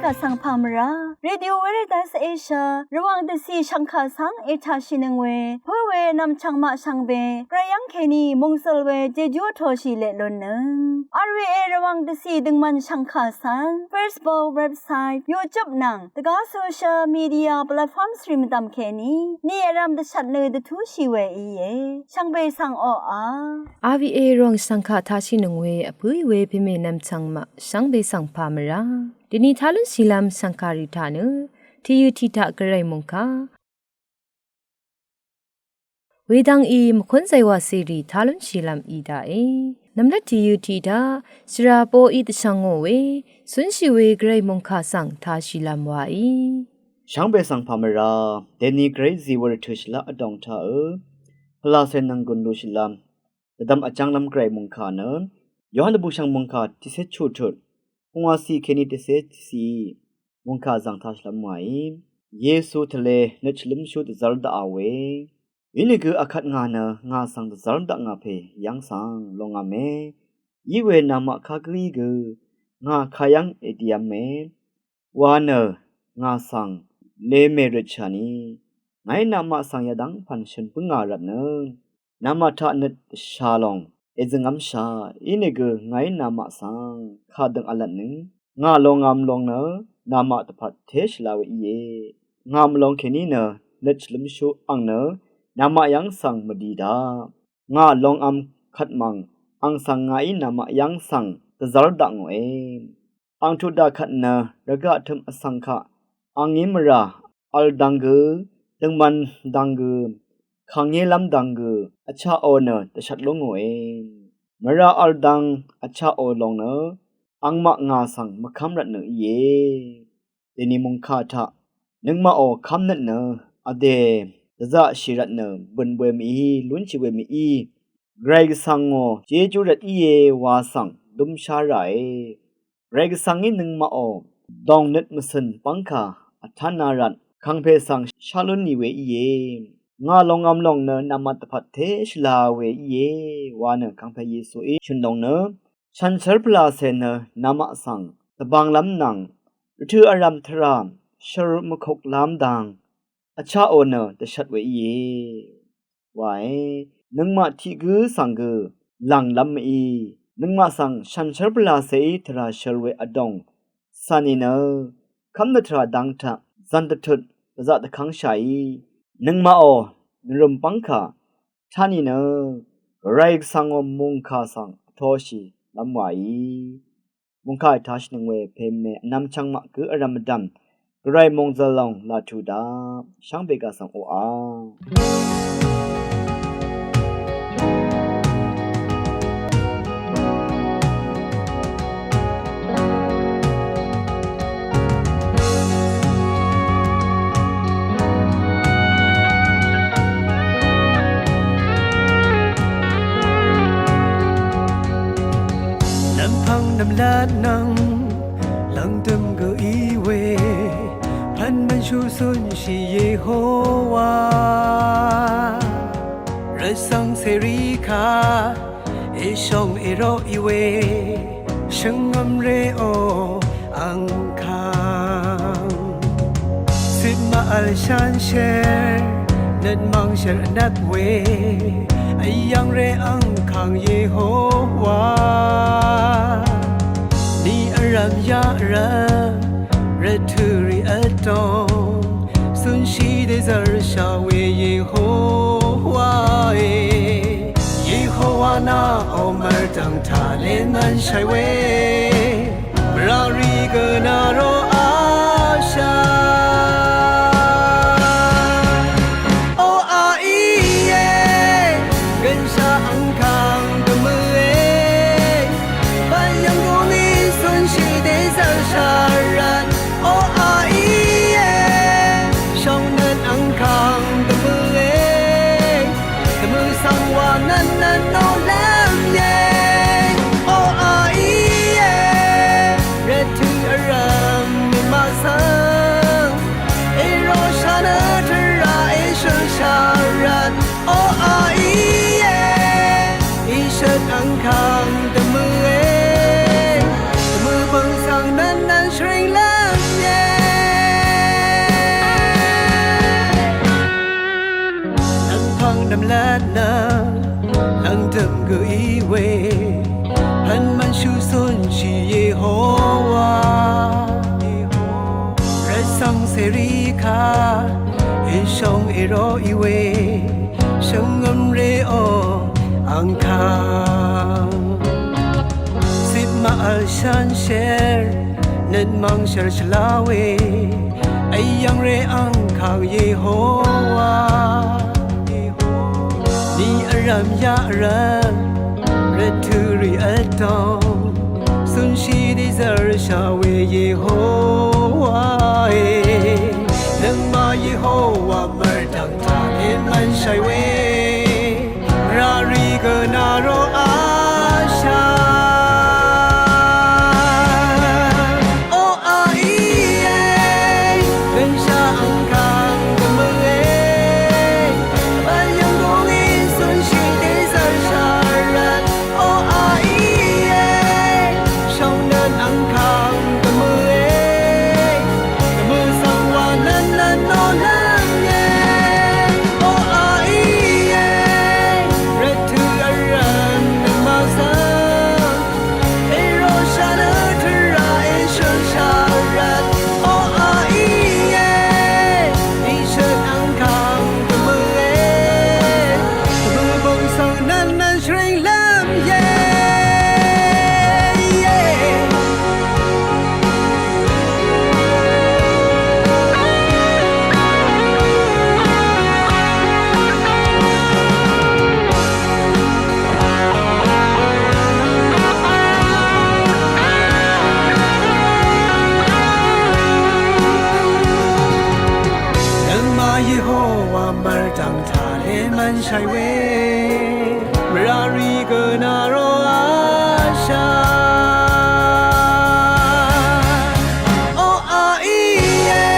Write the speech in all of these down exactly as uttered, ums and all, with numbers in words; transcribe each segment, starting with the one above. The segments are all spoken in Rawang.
Vsvng pà mvrá Radio Veritas Asia Rvwàng dvcì shv̀ngkà svng ètàshìnøng we pǿ we nv̀mchv̀ng maq shvngbe gvray yv́ng kèní mòngsøl we jejú vtōshì leq lunnøng. R V A Rvwàng dvcì døngmvn shv̀ngkà svng Facebook, website, YouTube nvng dvgá social media platforms rì mvdv̀m kèní ni vrv̄m dvshvt nø dvtúshì we íe. Shvngbe svng oqà R V A Rvwàng shv̀ngkà tashìnøng we vpǿì we pèmè nv̀mchv̀ng maq shvngbe svng pà mvrá dvni tá lúnshìlv́m shv̀ngkàrì taq nø tìyø tiq taq gvray mòngkà wedvng í mvkúnzay wàcèrì tá lúnshìlv́m í daqe. Nv̀mlat tìyø tiq taq shvrà poqí dvshvngò we cúnshì we gvray mòngkà svng tāshìlv́m waí. Shvngbe svng pà mvrá dvni gvray zì we rvtø̀ shvlá vdòng taqø pvlacè nvng gùn lushìlv́m dvdvm vjv́nglv́m gvray mòngkà nø Yohan dvbùshv̀ng mòngkà tiqcé chuqtut pungwàcì kèní tiqcé tiqcì mòngkà zv̀ng tāshìlv́m wàí. Yesu tvlē nøt shvlǿmshú dvzv́r daqà we. Inìgø akvt ngà nø ngà svng dvzv́r daq ngà pè yv́ng svng lòngv̄me. Í we namaq kagǿí gø ngà kayv́ng èdìv̄me wa nø ngà svng lemè røtshà ni. Ngàí namaq svng yadv́ng pv̀n shø̀n bǿngà rvtnø namaq taq nøt dvshà lòng èzø̀ngv́mshà. Inìgø ngàí namaq svng kàdø̀ng v̄lvtnøng ngà longv̄m long nø namaq dvpvt té shvla we íe. Ngà mvlong kèní nø nøt shvlǿmshú ang nø namaq yv́ng svng mvdi daq. Ngà longv̄m kvt mv̀ng ang svng ngàí namaq yv́ng svng dvzv́r daq ngòe. Ang tuq daq kvt nø rvgaq tø̀m vsvng kaq angí mvrà vl dvng gø, døngman dvng gø, kàngélv́m dvng gø vchaqò nø dvshvt lú ngòe. Mvrà vl dvng vchaqò lòng nø angmaq ngà svng mvkv́m rvtnø íe. Dèni mòngkà taq nøngmaqò kv́mnøt nø vdè dvzaqshì rvtnø bø̀n we mèí lúnshì we mèí gvray gvsvngò jejú rvt íe wa svng dúmshá ràe. Gvray gvsvngí nøngmaqò dòng nøt mvcø̀n bv́ngkà vtána rvt kàngpè svng shá lún nì we íe. Ngà longv̄m lòng nø namaq dvpvt té shvla we íe wa nø kàngpè Yesuí shø̀n lòng nø shànshér pvlacè nø namaq svng dvbānglv́m nvng rvtø̀ vrv̀m tvrà shvr mvkoklv́m dang vchaqò nø dvshvt we íe. Wae nøngmaq tiq gǿ svng gø lv̀nglv́m mv-í nøngmaq svng shànshér pvlacèí tvrà shvr we vdòng cà nìnø kv́mnøt tvrà dang taq zv̀n dvtut dvzaq dvkv́ngshàí nøngmaqò nvrø̀m bv́ngkà tá nìnø gvray gvsvngò mòngkà svng vtōshìlv́m wàí. Mòngkà ètashìnøng we pème vnvm chvng maq gø vrv̀m vdv̀m gvray mòngzø̀l lòng làtù daq shvngbe gà svng oqà. Nv̀mpv̀ng nv̀mlat nvng lv̀ngdø̀m gø í we pv̀n mv̀nshú cúnshì Yehowa rvcv̀ng cèrì kà èshòng èroq í we shvngø̀mré ò angkàng. Cit màvl shànshér nøt mv̀ngshèr vnvp we vyv̀ngré angkàng Yehowa. Ni vrv̀m yaq vrv̀m rvtø̀ rì vdòng cúnshì dèzv̀rshà we Yehowae. Yehowa nà òmvrdv̀ng taq lènvnshàì we mvràrì gø nà ro ashà. O a íe gønshaq angkàng dvmø̄e. Bv̀n yv̀nggùngí cúnshì dèzv̀rshà rvt. O a íe shòng nøt angkàng dvmø̄e. Dvmø̄ svng wa nøt nøt nolv́m íe. O a íe rvtø̀ vrv̀m nøt maq svng èroshà nø tvrà èshø̀lshà rvt. O a íe ìshøt angkàng dvmø̄e. Dvmø̄ bø̀ng svng nøt nøt shvring lv́m Lat nø lvngdøm gø í we pvn mvnshú cúnshì Yehowa. Rvcv́ng cèrì kà èshòng èró í we shvngø̀mré ò angkàng. Cipmaq vl shànshér nøt mv̀ngshv̀r shvlá we èyv̀ngré angkàng Yehowa. Ni vrv̀m yaq vrv̀m rvtø̀ rì vdòng cúnshì dvzv̀rshà we Yehowa e. Nøngmaq Yehowa mvrdv̀ng taq èmv̀nshàì we. Rarì gø nà ro ashà. O a í e, gønshaq angkàng gø mø̀ e. Bv̀n yv̀nggùng í cúnshì dvzv̀rshà rvt. O a í e, shòng nøt angkàng gø mø̀ e. Gø mø̀ svng wa nøt nøt nò lv́m e. O a í e, rvtø̀ vrv̀m nøngmaq svng èroshà nø tvrà èshø̀nshà rvt. O a í e, ìshøt angkàng gø mø̀ e. Gø mø̀ bø̀ng svng nøt nøt shvring lv́m e. Nøngmaq Yehowa mvrdv̀ng taq èmv̀nshàì we. Mvrarì gø nà ro ashà. O a í e,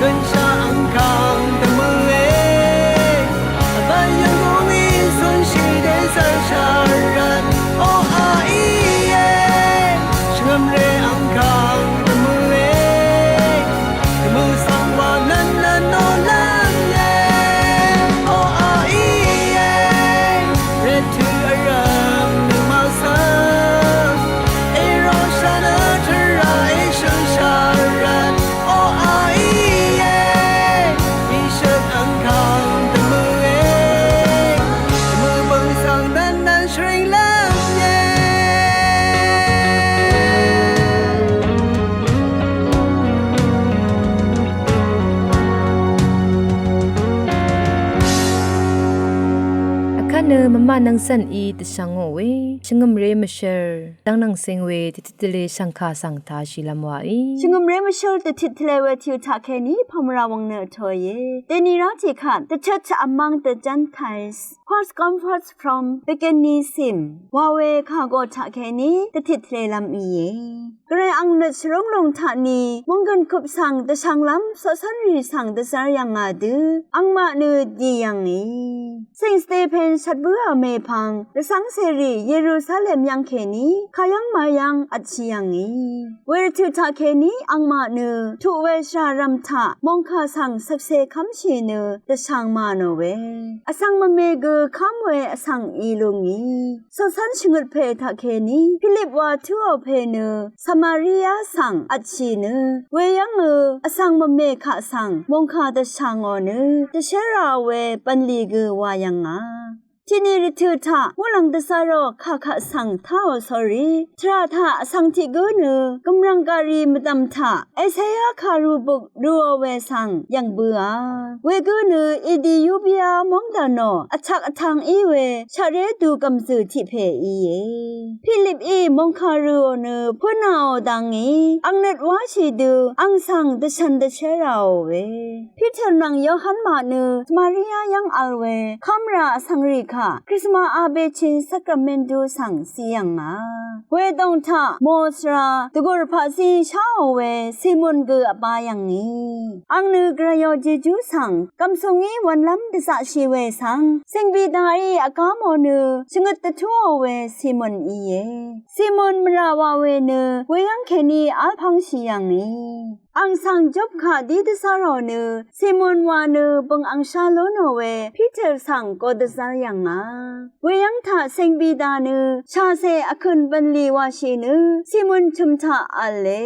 gønshaq angkàng dvmø̀ e. Vbv̀n yv̀nggùng í cúnshì dvzv̀rshà rvt. O a í e, shvngø̀mré angkàng dvmø̀ e. Dvmø̀ svng wa nøt nøt nò lv́m e. O a í e, rvtø̀ vrv̀m nøngmaq svng èroshà nø tvrà èshø̀nshà rvt. O a í e, ìshøt angkàng dvmø̀ e. Dvmø̀ bø̀ng svng nøt nøt shvring lv́m e. Vkvt nø mvmà nvng cv̀n í dvshvngò we shvngø̀mré mvshv̀r dv́ng nvng cing we dvtit dvle shv̀ngkà svng tashì lv́m wa í. Shvngø̀mré mvshv̀r dvtit dvle we tø̀ taqkèní pàmvrà wvng nø vtōìe. Dèní rá tiqkvt The Church Among the Gentiles, First Conference from Beginning Sim wa we kàgø taqkèní dvtit dvle lv́m íe. Gvray ang nøt shvrúng lúng taq ni mònggø̀n kup svng dvshvng lv́m coqcv́nrì svng dvzv́r yv̀ngà dø angmaq nø dì yv̀ngì. Ceng Stepen shvt bǿà mèpvng dvcv́ng cèrì Yerusalem yv́ng kèní kayv́ng mayv́ng vtshì yv̀ngì. Wervtø̀ taqkèní angmaq nø tuq we shvràrv̀m taq mòngkà svng shvkse kv́mshì nø dvshvng mà nò we vsvng mvme gø kv́m we vsvng í lúngì. Coqcv́n shvngøt pè taqkèní Pilip wa tǿò pè nø Samaria svng vtshì nø weyv́ngø vsvng mvme kaq svng mòngkà dvshvngò nø dvshérà we bv̀nlì gø wa yv̀ngà. Tiqni rvtø̀ taq muqlàng dvzv́rò kà kaq svng táò sórí tvrà taq vsvng tiq gǿ nø gv̀mrv̀ng gàrì mvdv̀m taq Esaya kàru buk røò we svng yv̀ng bǿà. Wegǿ nø Etiopia móngdà nò vchak vtv̄ng í we shaqré dugv̀m zø̀ tiq pè íe. Pilipí mòngkà rø̀ò nø pǿnàò dangí ang nøt wáshì dø ang svng dvshvn dvshéràò we. Piter nvng Yohan maq nø Samaria yv́ng vl we kv́mrà vsvng rì taq Krisma abechin sakramentu svng zí yv̀ngà. Wedòng taq mò svra dvgùr paqzí sháò we Simon gø vbá yv̀ngì. Àng nø Gvrayò Jejú svng gv̀msùng í wv̄nlv́m dvzaqshì we svng, Singpita í vgá mò nø shvngøt dvtúò we Simon íe. Simon mvrà wa we nø weyv́ng kèní v́l pv́ngshì yv̀ngì. Àng svng jop kaq dí dvzv́rò nø Simon wa nø bø̀ng angsha lónò we Piter svng go dvzv́r yv̀ngà. Weyv́ng taq Singpita nø shàcè vkø̀n bv̀nlì wàshì nø Simon chø̀m taq v̄le.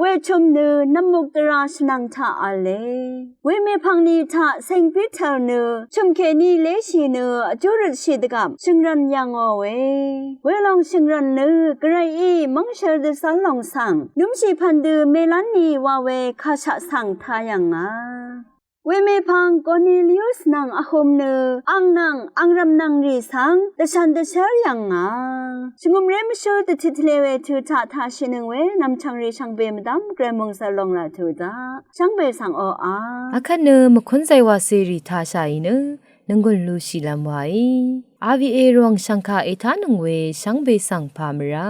Wechø̀m nø nv̀mmuk dvrā shvnvng taq v̄le. Wemèpv̀ngni taq Singpiter nø chø̀m kèní léshì nø vjúrøtshì dvgvp shø̀ngrv̀n yv̀ngòe. Welòng shø̀ngrv̀n nø Gvrayí mv́ngshøl dvzv́r lòng svng númshì pv̀n dø mèlv́nni wa we kàshaq svng tā yv̀ngà. Wemèpv̀ng Kornelius nvng vhø̄m nø àng nvng àng rv̀m nvng rì svng dvshvn dvshv́r yv̀ngà. Shvngø̀mré mvshǿl dvtit tvle we tø taq taqshìnøng we nv̀mchv̀ngrì shvngbe mvdv́m Gvray mòngsvr lòng laq tø daq shvngbe svng oqà. Akvt nø mvkúnzay wàcèrì taqshàì nø nònggùn lushìlv́m waí. R V A Rvwàng shv̀ngkà ètánøng we shvngbe svng pà mvrá.